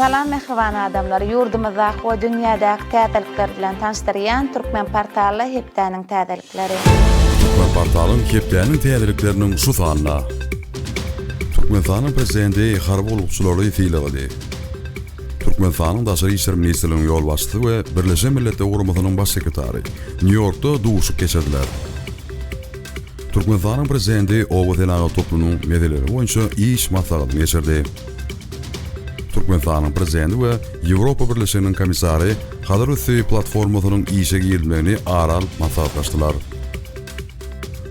Salam mähriban adamlar! Ýurdumyzdaky we dünýädäki täzelikler bilen tanyşdyrýan Türkmen Portally hepdäniň täzelikleri. Türkmen Portalyň hepdäniň täzelikleriniň şu sanynda Türkmenistanyň Prezidenti harby gullukçylary sylagady. Türkmenistanyň Daşary işler ministrliginiň ýolbaşçysy we Birleşen Milletler Guramasynyň Baş sekretary Nýu-Ýorkda duşuşyk geçirdiler. Türkmenistanyň Prezidenti oba senagat toplumynyň meseleleri boýunça iş maslahatyny geçirdi. Türkmenistanyň Prezidenti we Ýewropa Birleşiginiň komissary Hazar üsti platformasynyň işe girizilmegini ara alyp maslahatlaşdylar.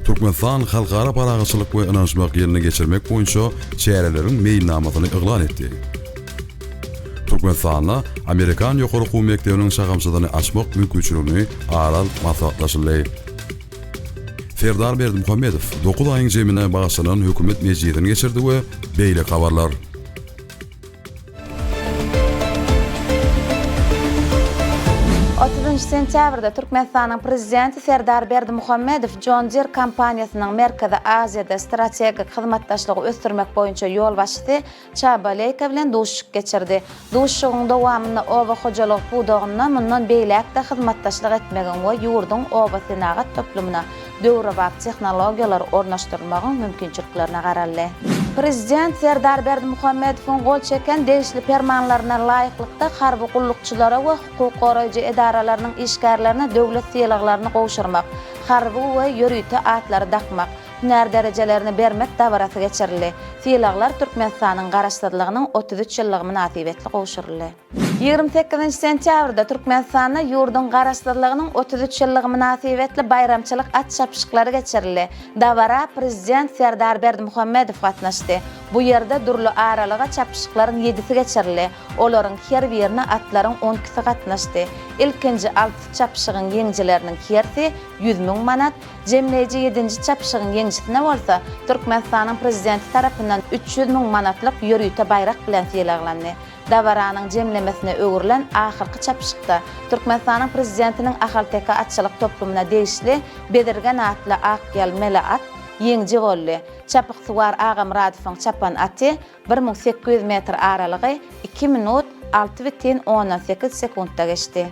Türkmenistan Halkara parahatçylyk we ynanyşmak ýylyny geçirmek boýunça çäreleriň meýilnamasyny yglan etdi. Türkmenistanda Amerikan ýokary okuw mekdebiniň şahamçasyny açmak mümkinçiligini ara alyp maslahatlaşyldy. Serdar Berdimuhamedow dokuz aýyň jemine bagyşlanan hökümet mejlisini geçirdi we beýleki habarlar. Otuzynjy sentýabrda Türkmenistanyň Prezidenti Serdar Berdimuhamedow John Deere kompaniýasynyň Merkezi Aziýada strategik hyzmatdaşlygy ösdürmek boýunça ýolbaşçysy Çaba Leýka bilen duşuşyk geçirdi. Duşuşygyň dowamynda oba hojalygy pudagynda mundan beýläk-de hyzmatdaşlyk etmegiň we ýurduň obasenagat toplumyna döwrebap tehnologiýalary ornaşdyrmagyň mümkinçiliklerine garaldy. Prezident Serdar Berdimuhamedowyň gol çeken degişli permanlaryna laýyklykda harby gullukçylara we hukuk goraýjy edaralarynyň işgärlerine döwlet sylaglaryny gowşurmak, harby we ýörite atlary dakmak, hünär derejelerini bermek dabarasy geçirildi. Sylaglar Türkmenistanyň Garaşsyzlygynyň 33 ýyllygy mynasybetli gowşuryldy. 28 sentýabrda Türkmenistanda ýurduň Garaşsyzlygynyň 33 ýyllygy mynasybetli baýramçylyk at çapyşyklary geçirildi. Dabara Prezident Serdar Berdimuhamedow gatnaşdy. Bu ýerde dürli aralyga çapyşyklaryň ýedisi geçirildi. Olaryň her birine atlaryň on ikisi gatnaşdy. Ilkinji alty çapyşygyň ýeňijileriniň hersi 100 müň manat, Jemleýji ýedinji çapyşygyň ýeňijisine bolsa Türkmenistanyň Prezidenti tarapyndan 300 müň manatlyk ýörite baýrak bilen sylaglandy. Dabaranyň jemlemesine öwrülen ahyrky çapyşykda Türkmenistanyň Prezidentiniň Ahalteke atçylyk toplumyna degişli Bezirgen atly ak ýal mele at ýeňiji boldy. Çapyksuwar Agamyradowyň çapan aty 1800 metr aralygy iki minut alty bitin ondan sekiz sekuntda geçdi.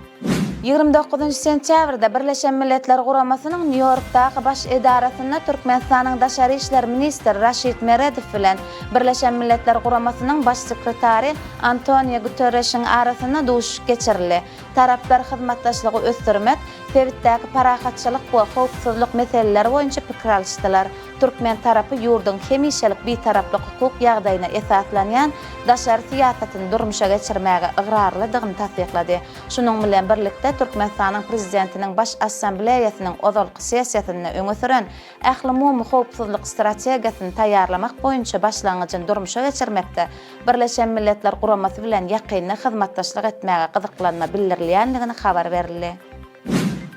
29 sentýabrda Birleşen Milletler Guramasynyň Nýu-Ýorkdaky baş edarasynda Türkmenistanyň daşary işler ministri Raşid Meredow bilen Birleşen Milletler Guramasynyň Baş sekretary Antonio Guterreşiň arasynda duşuşyk geçirildi. Taraplar hyzmatdaşlygy ösdürmek, sebitdäki parahatçylyk we howpsuzlyk meseleleri boýunça pikir alyşdylar. Türkmen tarapy ýurduň hemişelik Bitaraplyk hukuk ýagdaýyna esaslanýan daşary syýasatyny durmuşa geçirmäge ygrarlydygyny tassyklady. Şunuň bilen birlikde, Türkmenistanyň Prezidentiniň Baş Assambleýasynyň ozalky sessiýasynda öňe süren Ählumumy howpsuzlyk strategiýasyny taýýarlamak boýunça başlangyjyny durmuşa geçirmekde Birleşen Milletler Guramasy bilen ýakynda hyzmatdaşlyk etmäge gyzyklanma bildirilýändigini habar berildi.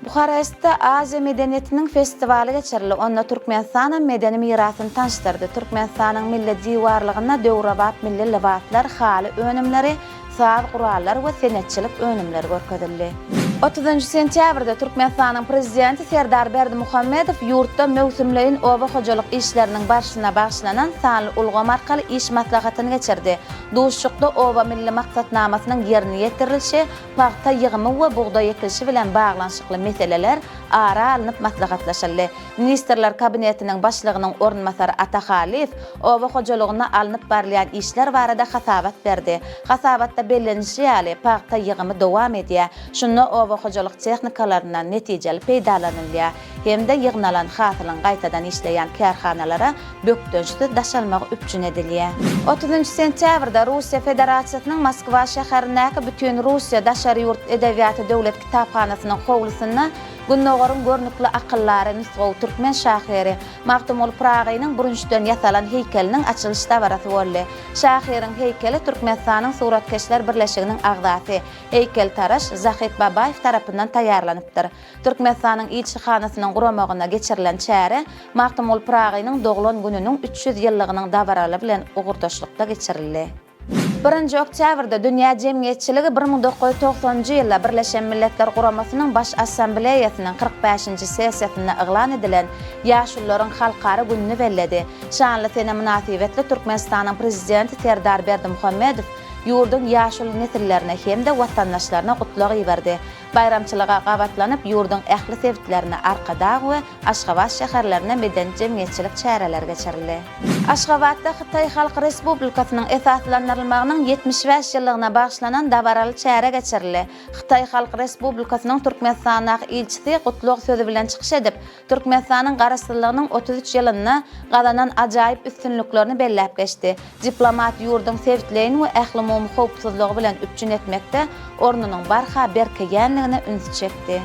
Buharestde Aziýa medeniýetiniň festiwaly geçirildi, onda Türkmenistanam medeni mirasyny tanyşdyrdy. Türkmenistanyň milli diwarlygynda döwrebap milli lybaslar, haly önümleri, saz gurallar we senetçilik önümleri görkezildi. Otuzynjy sentýabrda Türkmenistanyň Prezidenti Serdar Berdimuhamedow ýurtda möwsümleýin oba hojalyk işleriniň barşyna bagyşlanan sanly ulgam arkaly iş maslahatyny geçirdi. Duşuşykda Oba milli maksatnamasynyň ýerine ýetirilişi, Pagta ýygymy we bugdaý ekilişi bilen baglanyşykly meseleler ara alnyp maslahatlaşyldy. Ministrler Kabinetiniň Başlygynyň orunbasary Ata Hallyýew oba hojalygynda alnyp barylýan işler barada hasabat berdi. Hasabatda bellenilişi ýaly, pagta ýygymy dowam edýär. Şunda oba hojalyk tehnikalaryndan netijeli peýdalanylýar hem-de ýygnalan hasylyň gaýtadan işleýän kärhanalara bökdençsiz daşalmagy üpjün edilýär. Otuzynjy sentýabrda Russiýa Federasiýasynyň Moskwa şäherindäki Bütinrussiýa daşary ýurt edebiýaty döwlet kitaphanasynyň howlusynda Gündogaryň görnükli akyldary, nusgawy türkmen şahyry Magtymguly Pyragynyň bürünçden ýasalan heýkeliniň açylyş dabarasy boldy. Şahyryň heýkeli Türkmenistanyň Suratkeşler birleşiginiň agzasy, heýkeltaraş Zahyt Babaýew tarapyndan taýýarlanypdyr. Türkmenistanyň ilçihanasynyň guramagynda geçirilen çäre Magtymguly Pyragynyň doglan gününiň 300 ýyllygynyň dabaraly bilen ugurdaşlykda geçirildi. Birinji oktýabrda dünýä jemgyýetçiligi 1990-njy ýylda Birleşen Milletler Guramasynyň Baş Assambleýasynyň 45-nji sessiýasynda yglan edilen Ýaşulularyň halkara gününi belledi. Şanly sene mynasybetli Türkmenistanyň Prezidenti Serdar Berdimuhamedow. ýurduň ýaşuly nesillerine hem-de watandaşlaryna gutlag iberdi. Baýramçylyga gabatlanyp, ýurduň ähli sebitlerinde, Arkadag we Aşgabat şäherlerinde medeni-jemgyýetçilik çäreleri geçirildi. Aşgabatda Hytaý Halk Respublikasynyň esaslandyrylmagynyň 75 ýyllygyna bagyşlanan dabaraly çäre geçirildi. Hytaý Halk Respublikasynyň Türkmenistandaky ilçisi gutlag sözi bilen çykyş edip, Türkmenistanyň Garaşsyzlygynyň 33 ýylynda gazanan ajaýyp üstünliklerini belläp geçdi. Diplomat ýurduň sebitleýin we ählumumy howpsuzlygy bilen üpjün etmekde ornunyň barha berkeýändigine ünsi çekdi.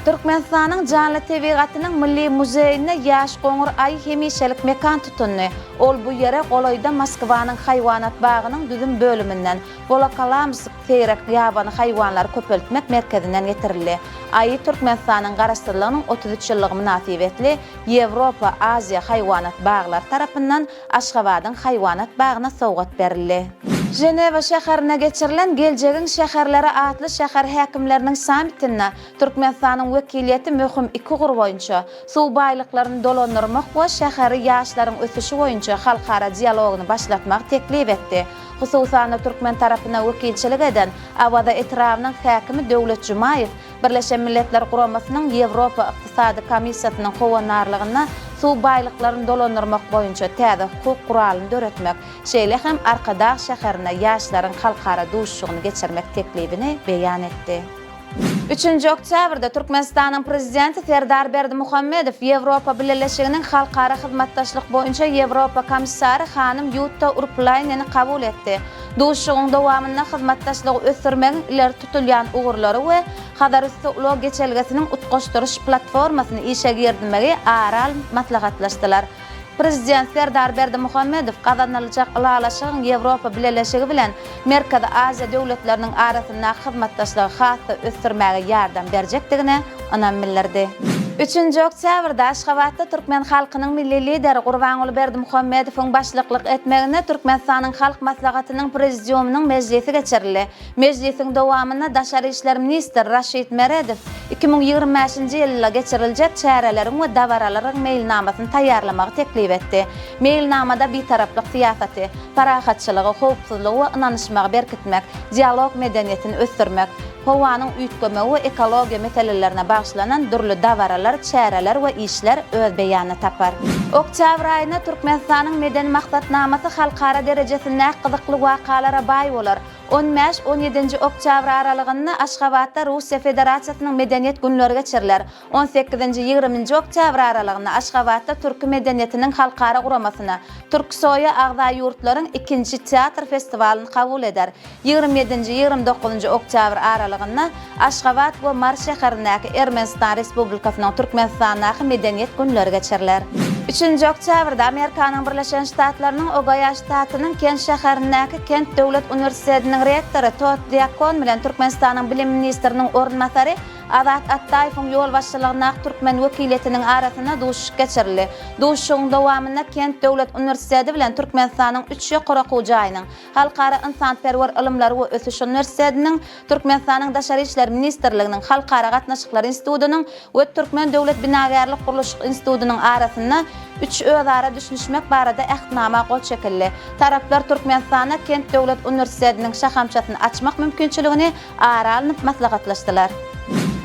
Türkmenistanyň Janly tebigatynyň milli muzeýinde ýaş goňur aýy hemişelik mekan tutundy. Ol bu ýere golaýda Moskwanyň haýwanat bagynyň düzüm bölüminden, Wolokolamsk seýrek ýabany haýwanlary köpeltmek merkezinden getirildi. Aýy Türkmenistanyň Garaşsyzlygynyň 33 ýyllygy mynasybetli Ýewropa, Aziýa haýwanat baglary tarapyndan Aşgabadyň haýwanat bagyna sowgat berildi. Ženewa şäherinde geçirilen Geljegiň şäherleri atly şäher häkimleriniň sammitinde Türkmenistanyň wekiliýeti möhüm iki ugur boýunça, suw baýlyklaryny dolandyrmak we şäheri ýaşlaryň ösüşi boýunça halkara dialogyny başlatmagy teklip etdi. Hususan-da, türkmen tarapyna wekilçilik eden Awaza etrabynyň häkimi Döwlet Jumaýew Birleşen Milletler Guramasynyň Ýewropa Ykdysady Komissiýasynyň howandarlygynda suw baýlyklaryny dolandyrmak boýunça täze hukuk guralyny döretmek, şeýle hem Arkadag şäherinde ýaşlaryň halkara duşuşygyny geçirmek teklibini beýan etdi. Üçünji oktýabrda Türkmenistanyň Prezidenti Serdar Berdimuhamedow Ýewropa Bileleşiginiň halkara hyzmatdaşlyk boýunça Ýewropa komissary hanym Ýutta Urpilaýneni kabul etdi. Duşuşygyň dowamynda hyzmatdaşlygy ösdürmegiň ileri tutulýan ugurlary we Hazarüsti ulag geçelgesiniň utgaşdyryş platformasyny işe girizmegi ara alnyp maslahatlaşdylar. Prezident Serdar Berdimuhamedow gazanyljak ylalaşygyň Ýewropa Bileleşigi bilen Merkezi Aziýa döwletleriniň arasyndaky hyzmatdaşlygy has-da ösdürmäge ýardam berjekdigine ynam bildirdi. Üçünji oktýabrda Aşgabatda türkmen halkynyň Milli Lideri Gurbanguly Berdimuhamedowyň başlyklyk etmeginde Türkmenistanyň Halk Maslahatynyň Prezidiumynyň mejlisi geçirildi. Mejlisiň dowamynda daşary işler ministri Raşid Meredow 2025-nji ýylda geçiriljek çäreleriň we dabaralaryň meýilnamasyny taýýarlamagy teklip etdi. Meýilnamada bitaraplyk syýasaty, parahatçylygy, howpsuzlygy we ynanyşmagy berkitmek, dialog medeniýetini ösdürmek, howanyň üýtgemegi we ekologiýa meselelerine bagyşlanan dürli dabaralar, çäreler we işler öz beýanyny tapar. Oktýabr aýynda Türkmenistanyň medeni maksatnamasy halkara derejesindäki gyzykly wakalara baý bolar. On bäş, on ýedinji oktýabr aralygynda Aşgabatda Russiýa Federasiýasynyň Medeniýet günleri geçiriler. On sekizinji, ýigriminji oktýabr aralygynda Aşgabatda Türki medeniýetiniň halkara guramasyna, Türksoýa agza ýurtlaryň ikinji teatr festiwalyny kabul eder. Ýigrimi ýedinji, ýigrimi dokuzynjy oktýabr aralygynda Aşgabat we Mary şäherindäki Ermenistan Respublikasynyň Türkmenistandaky Medeniýet günleri geçiriler. Üçünji oktýabrda Amerikanyň Birleşen Ştatlarynyň Ogaýa ştatynyň Kent şäherindäki Kent döwlet uniwersitetiniň rektory Todd Diakon bilen Türkmenistanyň bilim ministriniň orunbasary Azat Atdaýewiň ýolbaşçylygyndaky türkmen wekiliýetiniň arasynda duşuşyk geçirildi. Duşuşygyň dowamynda Kent döwlet uniwersiteti bilen Türkmenistanyň üç ýokary okuw jaýynyň, Halkara ynsanperwer ylymlary we ösüş uniwersitetiniň, Türkmenistanyň Daşary işler ministrliginiň Halkara gatnaşyklary institutynyň we Türkmen döwlet binagärlik-gurluşyk institutynyň arasynda üç özara düşünişmek barada Ähtnama gol çekildi. Taraplar Türkmenistanda Kent döwlet uniwersitetiniň şahamçasyny açmak mümkinçiligini ara alnyp maslahatlaşdylar.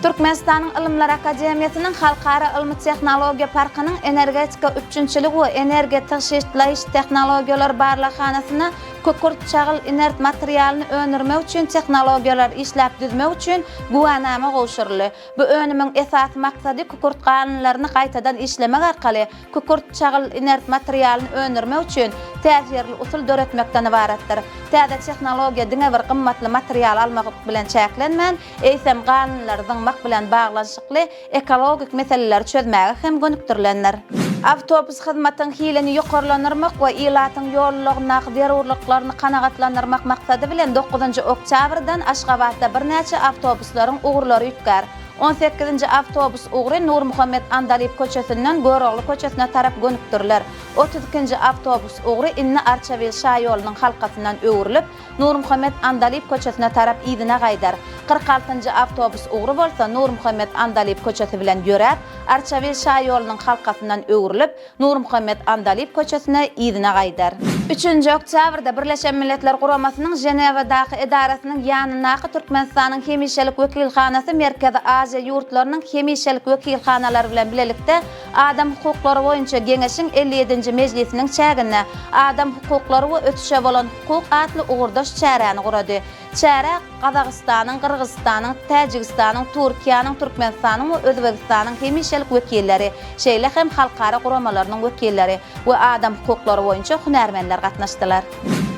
Türkmenistanyň Ylymlar akademiýasynyň Halkara ylmy-tehnologiýa parkynyň Energetika üpjünçiligi we energiýa tygşytlaýyş tehnologiýalary barlaghanasyna kükürt çagyl inert materialyny öndürmek üçin tehnologiýalary işläp düzmek üçin güwänama gowşuryldy. Bu önümiň esasy maksady kükürt galyndylaryny gaýtadan işlemek arkaly kükürt çagyl inert materialyny öndürmek üçin täsirli usul döretmekden ybaratdyr. Täze tehnologiýa diňe bir gymmatly material almak bilen çäklenmän, eýsem galyndylary zyňmak bilen baglanyşykly ekologik meseleleri çözmäge hem gönükdirilendir. Awtobus hyzmatyň hilini ýokarlandyrmak we ilatyň ýol ulagyndaky zerurlyklaryny kanagatlandyrmak maksady bilen dokuzynjy oktýabrdan Aşgabatda birnäçe awtobuslaryň ugurlary üýtgär. On sekizinji awtobus ugry Nurmuhammet Andalyp köçesinden Görogly köçesine tarap gönükdiriler. Otuz ikinji awtobus ugry indi Arçabil şaýolunyň halkasyndan öwrülip, Nurmuhammet Andalyp köçesine tarap yzyna gaýdar. 46 altynjy awtobus ugry bolsa Nurmuhammet Andalyp köçesi bilen ýöräp, Arçabil şaýolunyň halkasyndan öwrülip, Nurmuhammet Andalyp köçesine yzyna gaýdar. Üçünji oktýabrda Birleşen Milletler Guramasynyň Ženewadaky edarasynyň ýanyndaky Türkmenistanyň hemişelik wekilhanasy Merkezi Aziýa ýurtlarynyň hemişelik wekilhanalary bilen bilelikde Adam hukuklary boýunça Geňeşiň 57-nji mejlisiniň çäginde Adam hukuklary we ösüşe bolan hukuk atly ugurdaş çäräni gurady. Çärä Gazagystanyň, Gyrgyzystanyň, Täjigistanyň, Türkiýäniň, Türkmenistanyň we Özbegistanyň hemişelik wekilleri, şeýle hem halkara guramalarynyň wekilleri we adam hukuklary boýunça hünärmenler gatnaşdylar.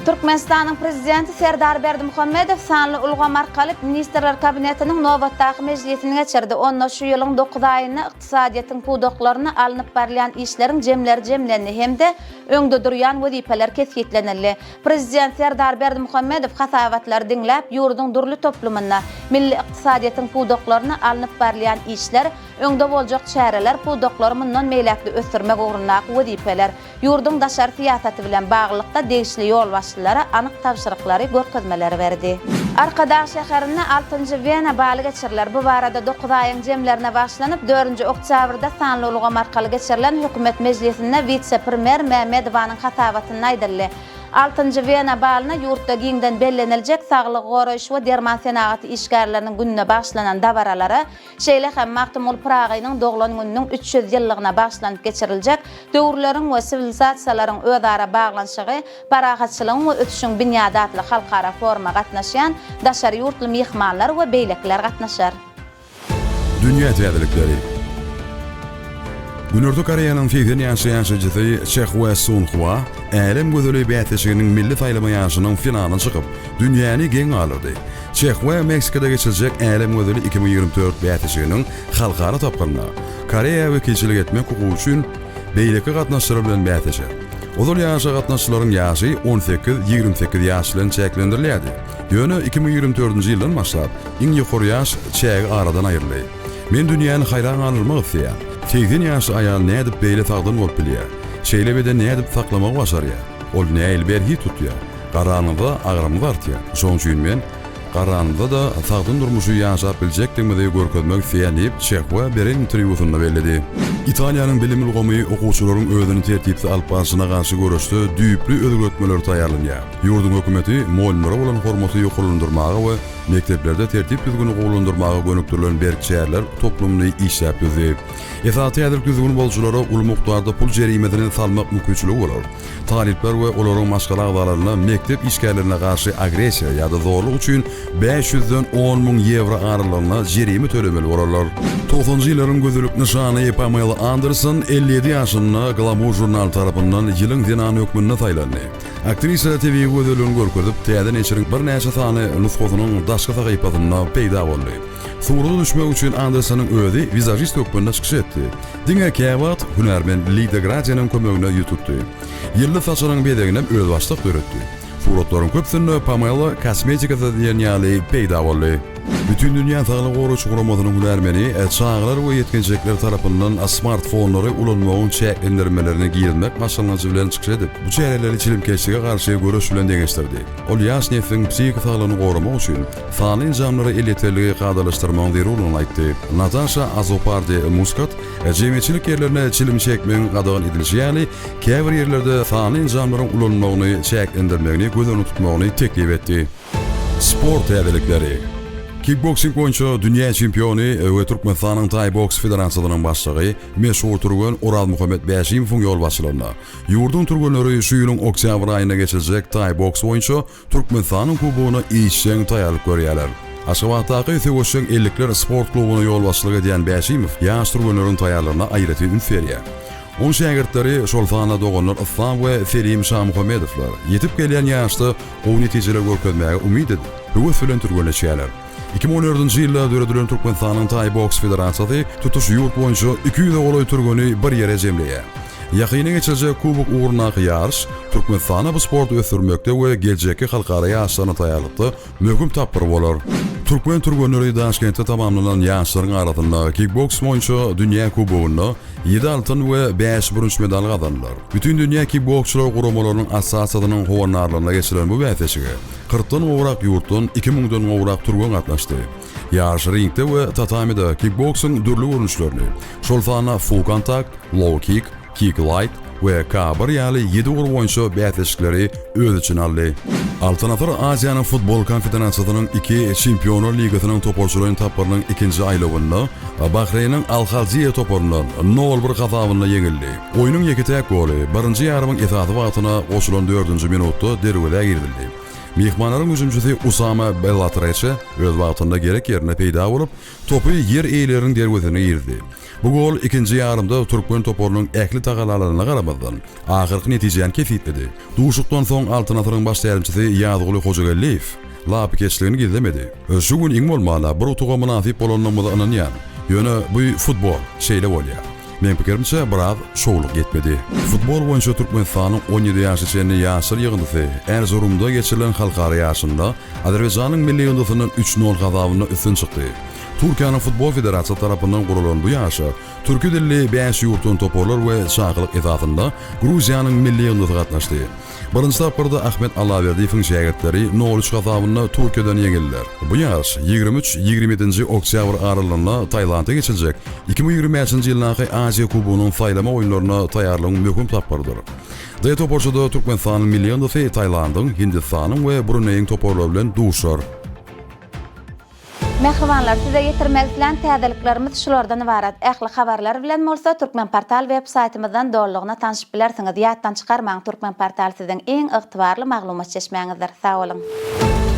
Türkmenistanyň Prezidenti Serdar Berdimuhamedow sanly ulgam arkaly Ministrler Kabinetiniň nobatdaky mejlisini geçirdi. Onda şu ýylyň dokuz aýynda ykdysadyýetiň pudaklarynda alnyp barylýan işleriň jemleri jemlendi hem-de öňde durýan wezipeler kesgitlenildi. Prezident Serdar Berdimuhamedow hasabatlary diňläp, ýurduň dürli toplumynda, milli ykdysadyýetiň pudaklarynda alnyp barylýan işler, öňde boljak çäreler, pudaklary mundan beýläk-de ösdürmek ugrundaky wezipeler, ýurduň daşary syýasaty bilen baglylykda degişli ýolbaşçylara anyk tabşyryklary, görkezmeleri berdi. Arkadag şäherinde altynjy Wena baly geçiriler. Bu barada dokuz aýyň jemlerine bagyşlanyp, dördünji oktýabrda sanly ulgam arkaly geçirilen Hökümet mejlisinde wise-premýer Mämmedowanyň hasabatynda aýdyldy. Altynjy Wena balyna ýurtda giňden belleniljek Saglygy goraýyş we derman senagaty işgärleriniň gününe bagyşlanan dabaralara, şeýle hem Magtymguly Pyragynyň doglan gününiň 300 ýyllygyna bagyşlanyp geçiriljek Döwürleriň we siwilizasiýalaryň özara baglanyşygy, parahatçylygyň we ösüşiň binýady atly halkara foruma gatnaşýan daşary ýurtly myhmanlar we beýlekiler gatnaşar. Dünýä täzelikleri. Günorta Koreýanyň 80 ýaşly ýaşaýjysy Çehwe Sun Hwa Älem gözeli bäsleşiginiň milli saýlama ýaryşynyň finalyna çykyp, dünýäni geň galdyrdy. Çehwe Meksikada geçiriljek Älem gözeli 2024 bäsleşiginiň halkara tapgyrynda Koreýa wekilçilik etmek hukugy üçin beýleki gatnaşyjylar bilen bäsleşer. Ozal ýaryşa gatnaşyjylaryň ýaşy on sekiz, 28 ýaş bilen çäklendirilýärdi. Ýöne 2024-nji ýyldan başlap, Iň ýokary ýaş çägi aradan aýryldy. Men dünýäni haýran galdyrmak isleýän. 80 ýaşly aýal nädip beýle sagdyn bolup bilýär? Şeýle beden nädip saklamagy başarýar? Ol nähili berhiz tutýar? Garranyňyzda agramyňyz artýar. Şonuň üçin men garranymyzda-da sagdyn durmuşy ýaşap biljekdigimizi görkezmek isleýän diýip, Çehwe beren interwýusynda belledi. Italiýanyň bilim ulgamy okuwçylaryň özüni tertipsiz alyp barşyna garşy göreşde düýpli özgertmeleri taýýarlanýar. Ýurduň hökümeti mugallymlara bolan hormaty ýokarlandyrmaga we mekdeplerde tertip-düzgüni gowulandyrmaga gönükdirilen berk çäreler toplumyny işläp düzdi. Esasy täzelik düzgün bozujylara uly mukdarda pul jerimesini salmak mümkinçiligi bolar. Talyplar we olaryň maşgala agzalaryna mekdep işgärlerine garşy agressiýa ýa-da zorluk üçin bäş ýüzden 10,000 ýewro aralygynda jerime tölemeli bolarlar. Togsanjy ýyllaryň gözellik nyşany Pamela Anderson 57 ýaşynda Glamour žurnaly tarapyndan ýylyň zenany hökmünde saýlandy. Aktrisa tebigy gözelligini görkezip, täze neşiriň birnäçe sany nusgasynyň daşky sahypasynda peýda boldy. Surata düşmek üçin Andersonyň özi wizažist hökmünde çykyş etdi. Diňe käwagt hünärmen Lida Gradiýanyň kömegine ýüz tutdy. Ýyldyz saçynyň bezeginem özbaşdak döretdi. Suratlaryň köpüsinde Pamela kosmetikasyz diýen ýaly peýda boldy. Bütindünýä Saglygy Goraýyş Guramasynyň hünärmeni çagalar we ýetginjekler tarapyndan smartfonlary ulanmagyň çäklendirmelerini girizmek başlangyjy bilen çykyş edip, bu çäreleri çilimkeşlige garşy göreş bilen deňeşdirdi. Ol ýaş nesliň psihiki saglygyny goramak üçin sanly enjamlara elýeterligi kadalaşdyrmagyň zerurlygyny aýtdy. Nataşa Azopardi Muskat jemgyýetçilik ýerlerinde çilim çekmegiň gadagan edilişi ýaly, käbir ýerlerde sanly enjamlaryň ulanylmagyny çäklendirmegini göz öňünde tutmagyny teklip etdi. Sport täzelikleri. Kikboksing boýunça dünýä çempiony we Türkmenistanyň Taý-boks federasiýasynyň başlygy, meşhur türgen Orazmuhammet Bäşimowyň ýolbaşçylygynda ýurduň türgenleri şu ýylyň oktýabr aýynda geçiriljek taý-boks boýunça Türkmenistanyň kubogyna işjeň taýýarlyk görýärler. Aşgabatdaky söweşjeň ellikler sport klubuna ýolbaşçylyk edýän Bäşimow ýaş türgenleriň taýýarlygyna aýratyn üns berýär. Onuň şägirtleri, şol sanda doganlar Yslam we Selim Şamuhammedowlar ýetip gelýän ýaşda gowy netijeler görkezmäge umyt edip, höwes bilen türgenleşýärler. 2014-nji ýylda döredilen Türkmenistanyň Taý boks federasiýasy tutuş ýurt boýunça 200-e golaý türgeni bir ýere jemleýär. Ýakynda geçiriljek kubok ugrundaky ýaryş Türkmenistanda bu sporty ösdürmekde we geljekki halkara ýaryşlaryna taýýarlykda möhüm tapgyr bolar. Türkmen türgenleri Daşkentde tamamlanan ýaşlaryň arasynda kikboks boýunça dünýä kubogynda ýedi altyn we bäş bürünç medal gazandylar. Bütindünýä kikboksçylar guramalarynyň assosiasiýasynyň howandarlygynda geçirilen bu bäsleşige kyrkdan gowrak ýurtdan iki müňden gowrak türgen gatnaşdy. Ýaryş ringde we tatamide kikboksyň dürli görnüşlerini, şol sanda full kontakt, low kick, kick light we K bir ýaly ýedi ugur boýunça bäsleşikleri öz içine aldy. Altyn asyr Aziýanyň futbol konfederasiýasynyň iki Çempionlar ligasynyň toparçalaýyn tapgyrynyň ikinji aýlawynda Bahreýniň Al-Haljiýa toparyndan nol bir hasabynda ýeňildi. Oýnuň ýeke-täk goly birinji ýarymyň esasy wagtyna goşulan dördünji minutda derwezä girizildi. Myhmanlaryň hüjümçisi Usama Bellatreçe öz wagtynda gerek ýerinde peýda bolup, topy ýer eýeleriniň derwezesine girizdi. Bu gol ikinji ýarymda türkmen toparynyň ähli tagalalaryna garamazdan, ahyrky netijäni kesgitledi. Duşuşykdan soň Altyn asyryň baş tälimçisi Ýazguly Hojageldiýew lapykeçligini gizlemedi. Şu gün iň bolmanda bir utuga mynasyp bolandygymyza ynanýan. Ýöne bu futbol, şeýle bolýar. Meň pikirimçe, biraz şowluk ýetmedi. Futbol boýunça Türkmenistanyň 17 ýaşa çenli ýaşlar ýygyndysy Erzurumda geçirilen halkara ýaryşynda Azerbaýjanyň milli ýygyndysyndan üç nol hasabynda üstün çykdy. Türkiýäniň Futbol federasiýasy tarapyndan guralan bu ýaryşa türki dilli bäş ýurtdan toparlar we çakylyk esasynda Gruziýanyň milli ýygyndysy gatnaşdy. Birinji tapgyrda Ahmet Allaberdiýewiň şägirtleri nol üç hasabynda Türkiýeden ýeňildiler. Bu ýaryş 23, 27 nji oktýabr aralygynda Tailandda geçiriljek 2025-nji ýyldaky Aziýa Kubogynyň saýlama oýunlaryna taýýarlygyň möhüm tapgyrydyr. D toparçada Türkmenistanyň milli ýygyndysy Tailandyň, Hindistanyň we Bruneýiň toparlary bilen duşar. Mähribanlar, size ýetirmek islän täzeliklerimiz şulardan ybarat. Ähli habarlar bilen bolsa Türkmenportal web saýtymyzdan dolulygyna tanşyp bilersiňiz. Ýatdan çykarmaň, Türkmenportal siziň iň ygtybarly maglumat çeşmäňizdir. Sag boluň!